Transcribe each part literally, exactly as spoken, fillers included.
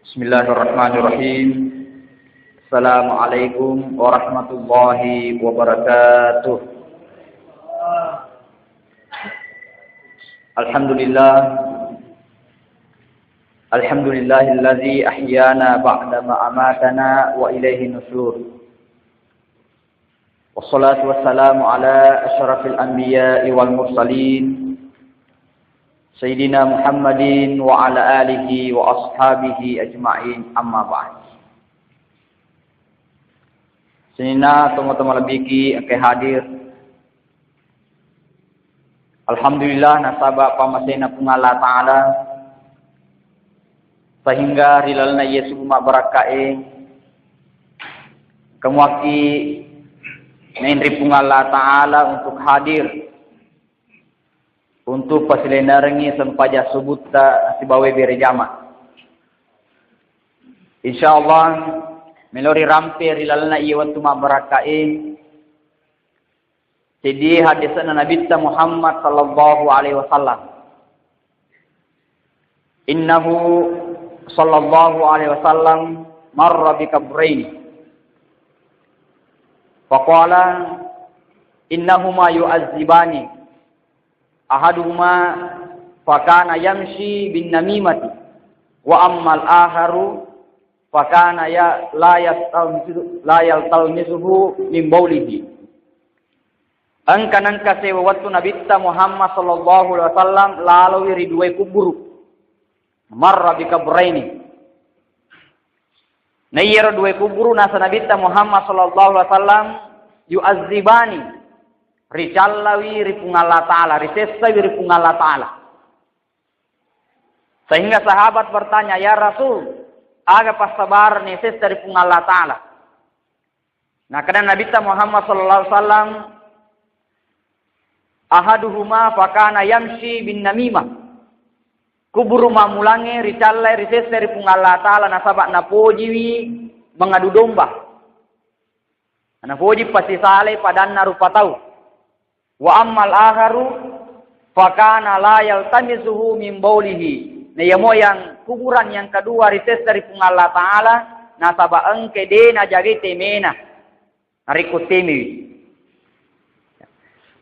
Bismillahirrahmanirrahim. Assalamualaikum warahmatullahi wabarakatuh. Alhamdulillah. Alhamdulillahilladzi ahyana ba'dama amatana wa ilaihi nusyur. Wassalatu wassalamu ala asyrafil anbiya'i wal mursalin, Sayyidina Muhammadin wa ala alihi wa ashabihi ajma'in, amma ba'd. Sininna tomatoa malebbiki engkae hadir. Alhamdulillah, nasaba pammasena Puang Allah Ta'ala, sehingga ri lalenna iye subu mabbarakkae, kemuaki nainri Puang Allah Ta'ala untuk hadir, untuk pasilennerengngi sempajang subutta sibawa bere jama. Insyaallah, melo rirampe ri lalenna iye wettu mabbarakkae, seddi hadisna Nabitta Muhammad sallallahu alaihi wasallam. Innahu sallallahu alaihi wasallam marra bi qabraini. Faqala, "Innahuma yu'azzibani. Ahaduhuma fakana yamshi bin namimati, wa ammal akharu fakana ya la yastalmisu, la yaltalmisuhu min baulihi." Engka nengka sewa wettu Nabitta Muhammad sallallahu alaihi wasallam laloi ri duwae kuburu. Marra bi qabraini. Na iyaro duwae kuburu, nasa Nabitta Muhammad sallallahu alaihi wasallam, yu'azzibani, ricallawi ri Puang Allah Ta'ala, risessawi ri Puang Allah Ta'ala. Sehingga sahabat bertanya, "Ya Rasul, aga passabareng isessa ri Puang Allah Ta'ala?" Nakkeda Nabitta Muhammad sallallahu alaihi wasallam, "Ahaduhuma fakana yamshi bin namimah." Kuburu mammulangnge ricallai, risessa ri Puang Allah Ta'ala nasaba napojiwi mengadu domba. Napoji pasisalai padanna rupa tau. Wa ammal akharu fakana la yaltamisuhu min baulihi. Na iyamo yang kuburan yang kedua risessa ri Puang Allah Ta'ala, nasaba engke de najagai temena. Narekko temiwi.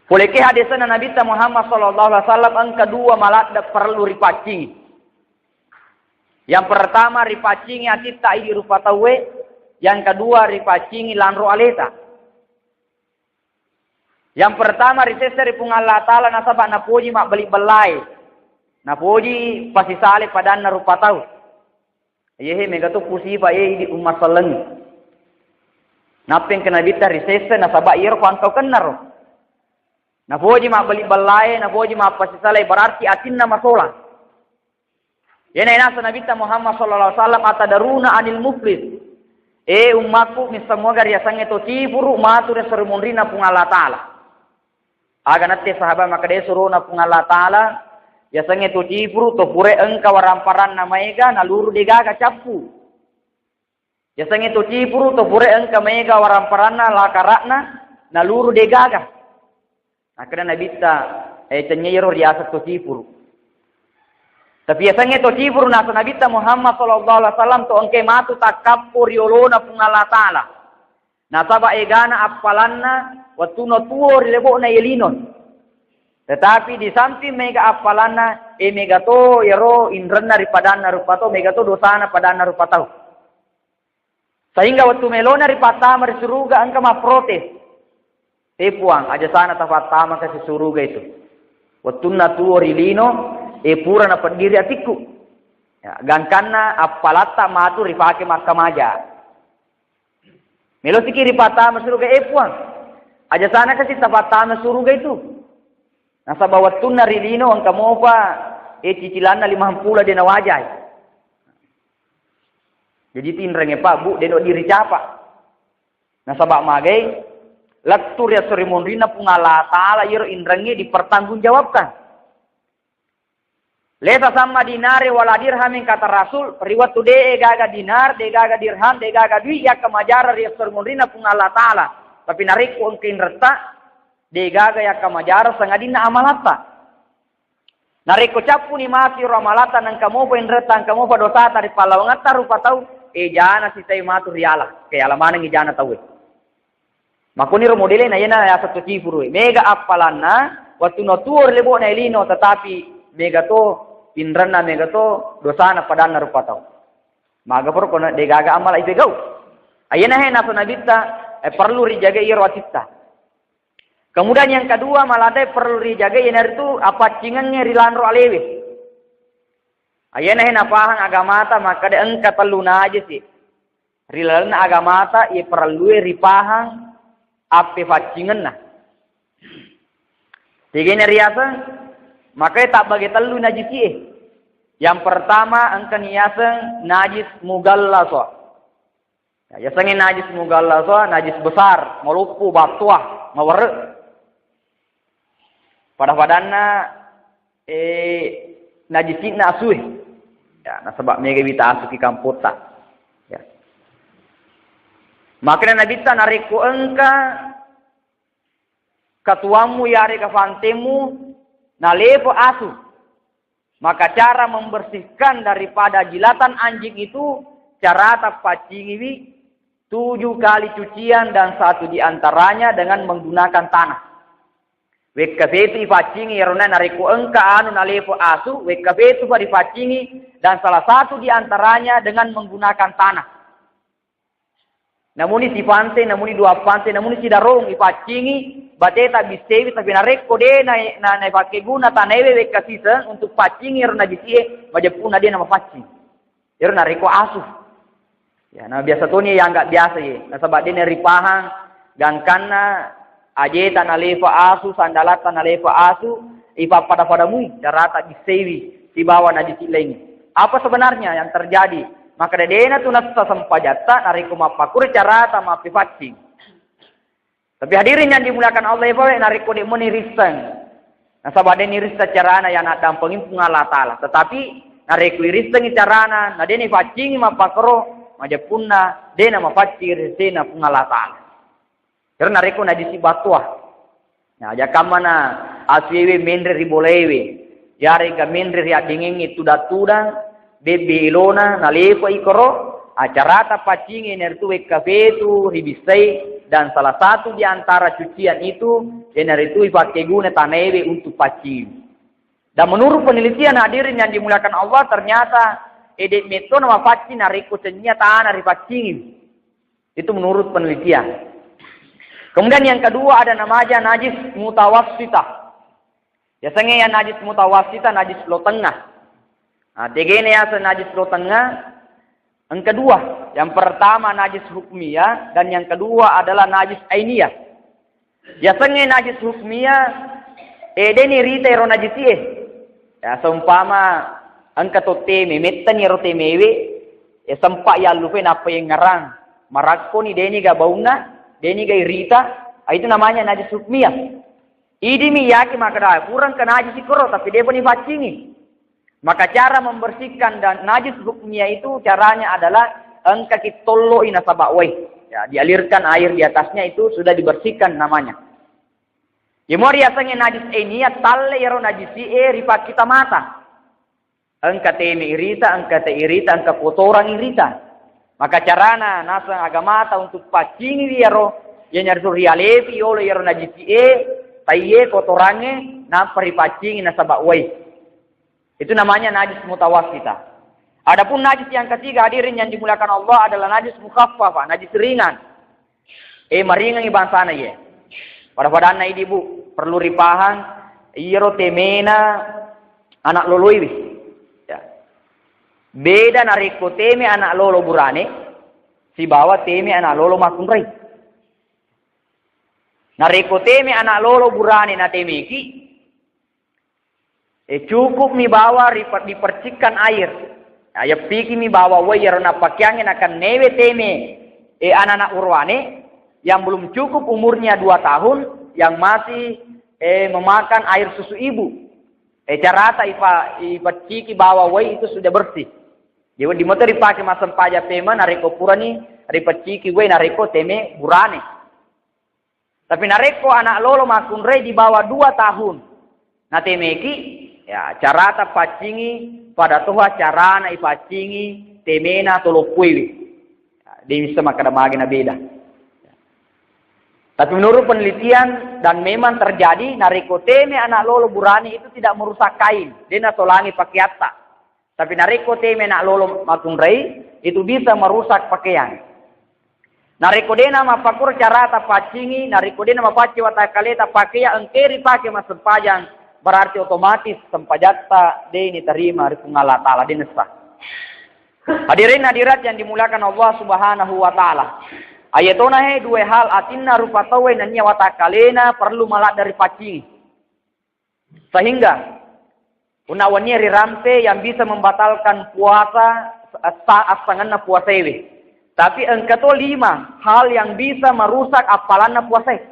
Poleke hadisna Nabitta Muhammad sallallahu alaihi wasallam engka dua maladde perlu ripaccingi. Yang pertama ripaccingi atitta idi rupa tauwe, yang kedua ripaccingi lanro aleta. Yang pertama risessa ri Puang Allah Ta'ala nasaba napoji mabbali bellae. Napoji pasisale padanna rupa tau. Iyehe mega to pusiba e idi umma selleng. Nappeng ke Nabitta risessa nasaba iyaro kuantau kennaro. Napoji mabbali bellae, napoji mappasisalai, berarti atinna masola. Yena nasa Nabitta Muhammad sallallahu alaihi wasallam, "Atadaruna anil muflis?" E ummakku, missengngoga riasengnge to cifuru matu ri esso ri munrinna Puang Allah Ta'ala? Aga natte sahabat makkeda, surona Puang Allah Ta'ala, yasengnge to cifuru to pura engka waramparanna maega naluru degaga cappu. Yasengnge to cifuru to pura engka maega waramparanna lakara'na naluru degaga. Nakkeda Nabitta, eh, tennia iyaro riaseng to cifuru. Tapi yasengnge to cifuru nasa Nabitta Muhammad sallallahu alaihi wasallam to engke matu takkappo ri olona Puang Allah Ta'ala. Nasaba egana appalanna wettunna tuo ri lebo'na iye lino. Tetapi di samping mega appalanna, e mega to iyaro inrenna ri padanna rupa tau, mega to dosana padanna rupa tau. Sehingga wettu melona ripattama ri suruga engka mapprotes. E Puang, aja sana tapattama kasi suruga itu. Wettunna tuo ri lino, e pura napeddiri atikku. Ya, gangkanna appalatta matu ripake makkamaja. Melosiki ripattama suruga, e Puang, aja sana kasi tapattama suruga itu. Nasaba wettunna ri lino engka mopa, e, cicilanna lima mpula de nawajai. Jadi tinrengnge Pak, Bu, de no diricapa. Nasaba magai lettu ri esso ri monrinna Puang Allah Ta'ala iyaro inrengnge dipertanggungjawabkan. Laisa samma dinari wala dirhamin, kata Rasul, ri wettu de gaga dinar, de gaga dirham, de gaga dui yakkamajara ri esso ri monrinna Puang Allah Ta'ala. Tapi narekko engka inretta, de gaga yakkamajara sangadinna amalatta. Narekko cappuni matu ro amalatta, nengka mopa inretta, engka mopa dosata ri pallawangetta rupa tau, e, jana sitai matu riala, kayala manengngi jana tauwe. Makkuniro modele na iyana yaseng to cifuru e. Mega appalanna, wettunna tuo ri lebo'na e lino, tetapi mega to inrenna, mega to dosana padanna rupa tau. Maga poro ko na degaga amala ipegau. Ayana he naso nabitta, e, perlu rijaga iyaro atitta. Kemudian yang kedua, maladae perlu rijaga iyanaritu apaccingengnge ri lanro alewe. Ayana he napahang agamata makkeda engka tellu najisi. Ri lalenna agamata, iya parellue ripahang appefaccingenna. Tegana riaseng, makanya tabbage tellu najisi'e. Yang pertama, engka niaseng najis mugallasa. Ya, yasengnge najis mugallasa, najis besar, maloppo, battoa, mawerre. Pada-padanna, eh, najisi'na asue. Ya, nasaba mega wita asu ki kampotta. Ya. Makanya Nabitta narekko engka katuammu yarega fantemmu nalepo asu, maka cara membersihkan daripada jilatan anjing itu, carata paccingiwi tujuh kali cucian dan satu di antaranya dengan menggunakan tanah. Wekka fetu ipaccingi, iyarona narekko engka anu nalepo asu, wekka fetu fa ripaccingi, dan salah satu di antaranya dengan menggunakan tanah. Namuni sipante, namuni dua pante, namuni sidarong ipaccingi, bateta bissewi, tapi narekko de na, na, naipakkeguna tanaewe wekka siseng untuk paccingi ero najisi'e, majeppunna de namapaccing. Ero narekko asu. Ya, na biasa toni yang nggak biasa ye. Nasaba de naripahang gangkanna ajeta nalefa asu, sandalatta nalefa asu, ipappada-padamui, carata bissewi sibawa najisi laingnge. Apa sebenarnya yang terjadi? Maka dedena tu nassa sempajatta narekko mappakkuro carata mappepaccing. Tapi hadirin yang dimuliakan Allah, ya, Bapak, narekko de meni risseng. Nasaba de ni risseng carana yang naddampengin Puang Allah Ta'ala. Tetapi narekko irissengi carana, na de ni faccingi mappakkuro, majeppunna de na mapaccing rissena Puang Allah Ta'ala. Terus narekko najisi battoa. Nah, jakammana asuewe menre ri bolewe. Yarega menre ri addingengnge tudang-tudang, bebbe elona, nalefa ikoro, acarata paccingi naritu wekka fetu ribissai, dan salah satu di antara cucian itu, iyanaritu ipakkeguna tanaewe untuk paccingi. Dan menurut penelitian hadirin yang dimuliakan Allah, ternyata ede metto na mapaccing narekko cennia tana ripaccingi. Itu menurut penelitian. Kemudian yang kedua ada namanya najis mutawassitah. Biasanya yang najis mutawassitah, najis lo tengah. Nah, tegene yaseng najis lo tengah. Yang kedua, yang pertama najis hukmiyah dan yang kedua adalah najis ainiyah. Yasengnge najis hukmiyah, eh, deni rita ero najisi'e. Ya, seumpama engka to teme, mettani ero temewe, ya, sempa yallupe nappa yengngerang. Marakkoni deni ga baunna, deni ga irita, ah, itu namanya najis hukmiyah. Idimi yaki makkeda, purang ke najis ikoro, tapi depa ni faccingi. Maka cara membersihkan dan najis hukmiyah itu caranya adalah engka ki tollo'i nasaba wai. Ya, dialirkan air di atasnya itu sudah dibersihkan namanya. Yemo riasengnge najis ainiyah, talle ero najisi'e ripakkita mata. Engka teme irita, engka te irita, engka kotorang irita. Maka carana naseng agamata untuk paccingiwi ero, iyanaritu rialepi yolo ero najisi'e, taiye kotorangnge, nappa ripaccingi nasaba wai. Itu namanya najis mutawassitah. Adapun najis yang ketiga, hadirin yang dimuliakan Allah, adalah najis mukhaffafah, najis ringan. Eh, maringangi bangsana ye. Pada-padanna idi, Bu, perlu ripahang, iyaro temena anak loloiwi. Ya. Beda narekko teme anak lolo burane, sibawa teme anak lolo makkunrai. Narekko teme anak lolo burane natemeki, Eh, cukupmi bawa riper-, dipercikkan air. Nah, yeppikimi bawa wai iyaro nappakeangnge nakennewe teme, eh, anak-anak uruane yang belum cukup umurnya dua tahun, yang masih, eh, memakan air susu ibu. Eh, carata ipa-, ipecciki bawa wai itu sudah bersih. Jadi, wedding moto ripake massempajang pema narekko purani ripecciki wai narekko teme burane. Tapi narekko anak lolo makkunrai di bawah dua tahun, natemeki, Ya, carata paccingi pada toha carana ipaccingi temena toloppuewe. Ya, de' bisa makkeda magi na beda. Tapi menurut penelitian dan memang terjadi, narekko teme anak lolo burane itu tidak merusak kain, de' nasolangi pakeatta. Tapi narekko teme anak lolo makunrai, itu bisa merusak pakaian. Narekko de' namapakkuro carata paccingi, narekko de' namapaccing watakkaleta pakea engka ripake massempajang, berarti otomatis sempajatta de' niterima ri Puang Allah Ta'ala, de' nessa. Hadirin hadirat yang dimuliakan Allah Subhanahu wa Ta'ala. Ayatona he dua hal atinna rupa tauwe nennia watakkalena perlu maladde' ripaccingi. Sehingga punna wennie rirampe yang bisa membatalkan puasa sa-, assangenna puasaewe. Tapi engka to lima hal yang bisa merusak appalanna puasae.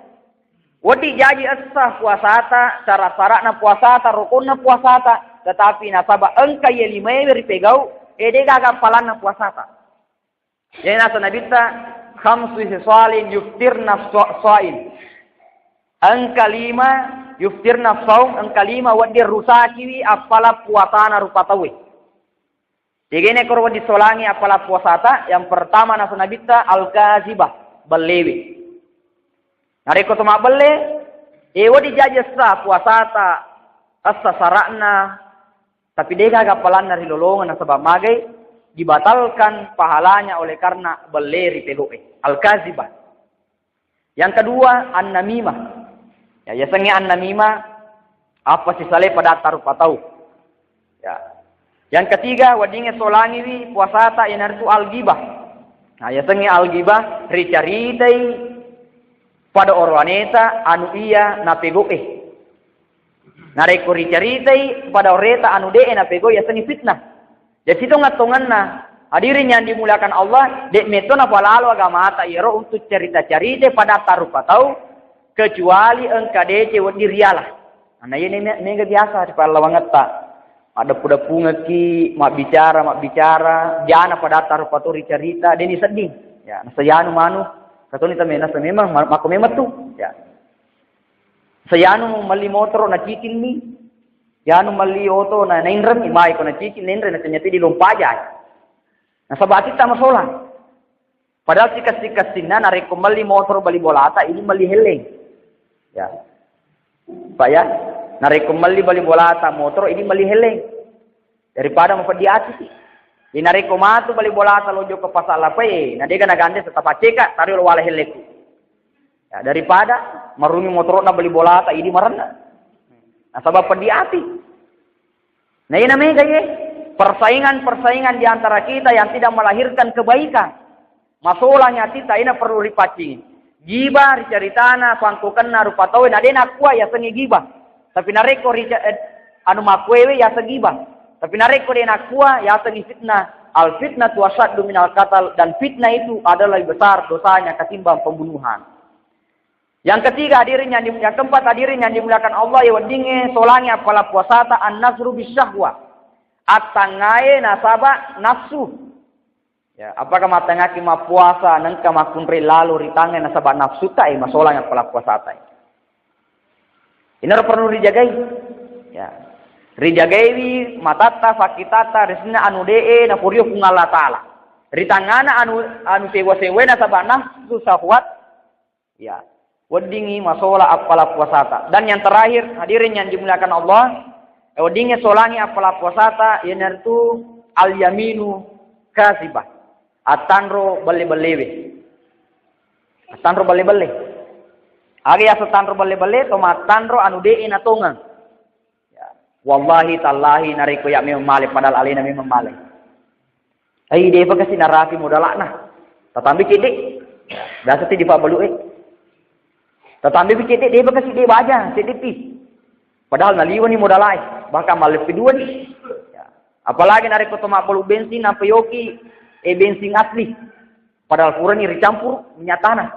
Wedding jaji essa puasata, syarat-syaratna puasata, rukunna puasata, tetapi nasaba engka ye limaewe ripegau, e de' gaga appalanna puasata. Jadi nasa Nabitta, "Khamsu khisalin yuftirna sha-, shaim." Engka lima, yuftirna shaum, engka lima wedding rusakiwi appala puasana rupa tauwe. Tegene koro wedding solangi appala puasata, yang pertama nasa Nabitta, al-kazibah, bellewe. Narekko to mabbelle, e wedding jaji essa puasata, essa syaratna, tapi de' gaga appalanna ri lolongeng nasaba magai dibatalkan pahalanya oleh karena belle ri pego'e. Al-kazibah. Yang kedua, an-namimah. Ya, yasengnge an-namimah, apa sisale pada tarupa tau. Ya. Yang ketiga, weddingnge solangiwi puasata iyanaritu al-ghibah. Nah, yasengnge al-ghibah ricaritai pada oroaneta anu iya napego'e. Narekko ricaritai pada oreta anu de'e napegau, yasengnge fitnah. Jadi tongeng-tongenna, hadirin yang dimuliakan Allah, de' metto napalalo agamata iyaro untuk cerita-cerita pada tarupa tau, kecuali engka deceng wedding riala. Nah, iye ne-, mega biasa ripallawangetta. Maddeppu-deppungekki, mabbicara, mabbicara, jana pada tarupa tau ricerita, de' ni sedding. Ya, nasayanu manu, katoni tame-, nasa memang, ma-, mako memang tu. Ya. Sayanu melli motoro nacicilni, yanu melli oto na nainreng, mai ko nacicil nainreng, na ternyata di lompajai. Nasaba atitta masolang. Padahal sikessi-kessinna narekko melli motoro bali bolata, ini melli helleng. Ya. Pak ya, narekko melli bali bolata motoro, ini melli helleng. Daripada mapeddi ati si. Jadi narekko matu bali bolata lo jokka pasala pae, na dega nagande tetap acceka, tari lo wala helleku. Ya, daripada marumi motoro'na bali bolata, idi marenna. Nasaba peddi ati. Nah, ina mega ye, persaingan-persaingan di antara kita yang tidak melahirkan kebaikan. Masolang atitta, ina perlu ripaccingi. Giba ricaritana, sangkokenna rupa tauwe, na de nakkua yasengnge giba. Tapi narekko rica-, eh, anu makkuewe yaseng giba. Tapi narekko de nakkua yasengnge fitnah. Al fitnatu asyaddu minal qatal, dan fitnah itu adalah lebih besar dosanya ketimbang pembunuhan. Yang ketiga hadirin yang di-, yang keempat hadirin yang dimuliakan Allah, ya weddingnge solangi appala puasata an-nazru bisyahwah. Attangae nasaba nafsu. Ya, apakah mattangaki mappuasa nengka makkunrai lalo ri tangnge nasaba nafsutta, eh, masolang appala puasata, eh. Inaro perlu rijagai. Ya. Rijagaiwi matatta, fakkitatta, ri sininna anu de'e naporio Puang Allah Ta'ala. Ri tangngana anu, anu sewa-sewae nasaba nafsu syahwat, ya, weddingngi masola appala puasata. Dan yang terakhir, hadirin yang dimuliakan Allah, eh, weddingngi solangi appala puasata, iyanaritu al-yaminu kazibah. Attanro belle-bellewe. Attanro belle-belle. Aga yaseng tanro belle-belle, to mattanro anu de'e natongeng. Ya. Wallahi tallahi narekko ya memang male, padahal alena memang male. Ai, depa kasi narapi modalakna. Tatambi cedde. Biasa ti dipabbalu, eh. Tatambi pi cedde, depa kasi de baja, cedde pi. Padahal naliwani modalae, bahkan malleppi dua ni. Ya. Apalagi narekko to mabbalu bensin, nampa yoki, eh, bensin asli. Padahal purani ricampur minyak tanah.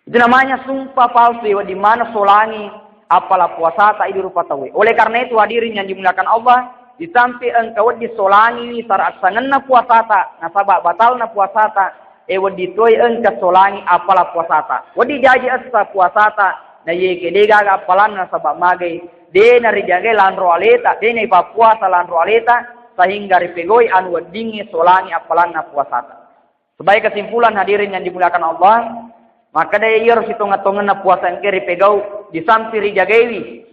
Itu namanya sumpah palsu, ya, di mana solangi appala puasata idi rupa tauwe. Oleh karena itu, hadirin yang dimuliakan Allah, di samping engka wedding solangi syarat sangenna puasata, nasaba batalna puasata, e wedding toi engka solangi appala puasata. Wedding jaji essa puasata, na yeke degaga appalanna nasaba magai De' narijagai lanro aleta, de' naipappuasa lanro aleta, sehingga ripegau'i anu weddingnge solangi appalanna puasata. Sebagai kesimpulan, hadirin yang dimuliakan Allah, makkeda iyaro sitongeng-tongenna puasa engka ripegau, di samping rijagaiwi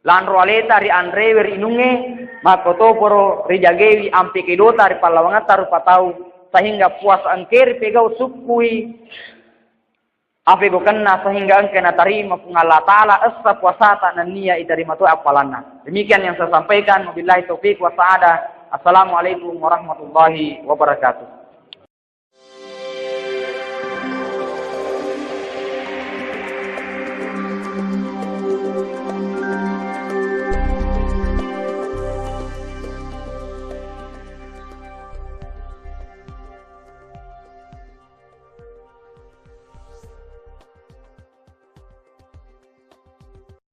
lanro aleta, ri anrewe, ri inungnge, makkotoparo rijagaiwi ampe kedota ri pallawangetta rupa tau, sehingga puasa engka ripegau sukkui apegaukenna sehingga engka natarima Puang Allah Ta'ala essa puasata nennia itarima to appalanna. Demikian yang saya sampaikan. Wabillahi taufiq wa sa'adah. Assalamualaikum warahmatullahi wabarakatuh.